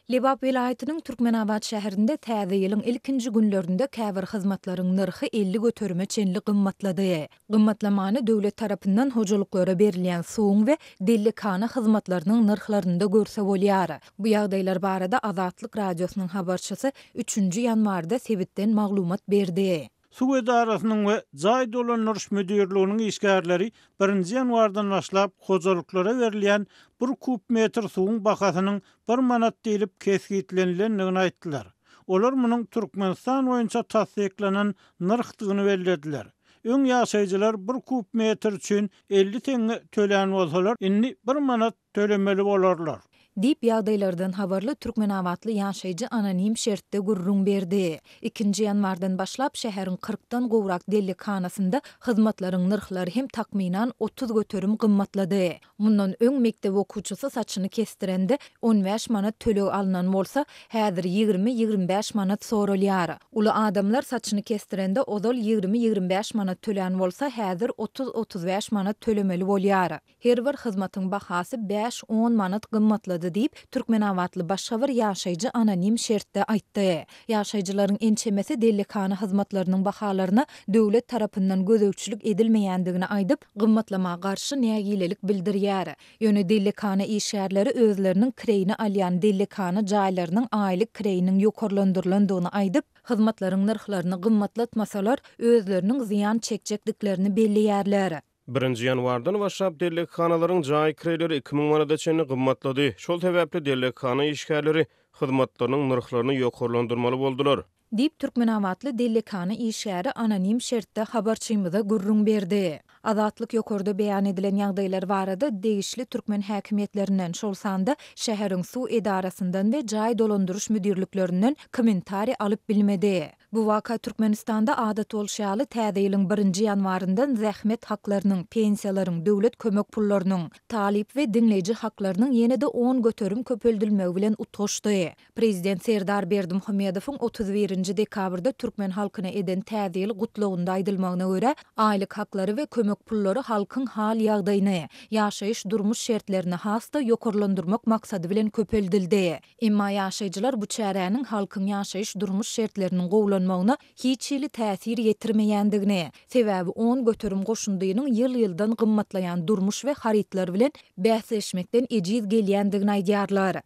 Lebap welaýatynyň Türkmenabat şäherinde täze ýylyň ilkinji günlerinde käbir hyzmatlaryň nyrhy 50 göterime çenli gymmatlady. Gymmatlamany döwlet tarapyndan hojalyklara berilýän suwuň we dellekhana hyzmatlarynyň nyrhlarynda görse bolýar. Bu ýagdaýlar barada Azatlyk Radiosynyň habarçysy üçünji ýanwarda sebitden maglumat berdi. Suw edarasynyň we jaý dolandyryş müdirliginiň işgärleri birinji ýanwardan başlap hojalyklara berilýän bir kub metr suwuň bahasynyň bir manat diýlip kesgitlenilendigini aýtdylar. Olar munuň Türkmenistan boýunça tassyklanan nyrhdygyny bellediler. Öň ýaşaýjylar bir kub metr üçin 50 teňňe tölän bolsalar, indi bir manat tölemeli bolarlar. Diýip, ýagdaýlardan habarly türkmenabatly ýaşaýjy anonim şertde gürrüň berdi. Ikinji ýanwardan başlap şäheriň kyrkdan gowrak dellekhanasynda hyzmatlaryň nyrhlary hem takmynan 30% gymmatlady. Mundan öň mekdep okuwçysy saçyny kesdirende on bäş manat töleg alnan bolsa, häzir ýigrimi, 25 manat soralýar. Uly adamlar saçyny kesdirende ozal ýigrimi, 25 manat tölän bolsa, häzir otuz, 35 manat tölemeli bolýar. Her bir hyzmatyň bahasy bäş-on manat gymmatlady diýip, türkmenabatly başga bir ýaşaýjy anonim şertde aýtdy. Ýaşaýjylaryň ençemesi dellekhana hyzmatlarynyň bahalaryna döwlet tarapyndan gözegçilik edilmeýändigini aýdyp, gymmatlama garşy nägilelik bildirýär. Ýöne dellekhana işgärleri özleriniň kireýine alýan dellekhana jaýlarynyň aýlyk kireýiniň ýokarlandyrylandygyny aýdyp, hyzmatlaryň nyrhlaryny gymmatlatmasalar, özleriniň zyýan çekjekdiklerini belleýärler. Birinji ýanwardan başlap dellekhanalaryň jaý kireýleri 2000 manada çenli gymmatlady. Şol sebäpli dellekhana işgärleri hyzmatlarynyň nyrhlaryny ýokarlandyrmaly boldular. Diýip, türkmenabatly dellekhana işgäri anonim şertde habarçymyza gürrüň berdi. Azatlyk ýokarda beýan edilen ýagdaýlar barada degişli türkmen häkimiýetlerinden, şol sanda şäheriň suw edarasyndan we jaý dolandyryş müdirliklerinden kommentariý alyp bilmedi. Bu waka Türkmenistanda adat bolşy ýaly täze ýylyň birinji ýanwaryndan zähmet haklarynyň, pensiýalaryň, döwlet kömek pullarynyň, talyp we diňleýji haklarynyň ýene-de 10% köpeldilmegi bilen utgaşdy. Prezident Serdar Berdimuhamedowyň 31-nji dekabrda türkmen halkyna eden Täze ýyl gutlagynda aýdylmagyna görä, aýlyk haklary we kömek pullary halkyň hal-ýagdaýyny, ýaşaýyş-durmuş şertlerini has-da ýokarlandyrmak maksady bilen köpeldildi. Emma ýaşaýjylar bu çäräniň halkyň ýaşaýyş-durmuş şertleriniň gowulanmagyna hiç hili täsir ýetirmeýändigini, sebäbi 10% goşundynyň ýyl-ýyldan gymmatlaýan durmuş we harytlar bilen bäsleşmekden ejiz gelýändigini aýdýarlar.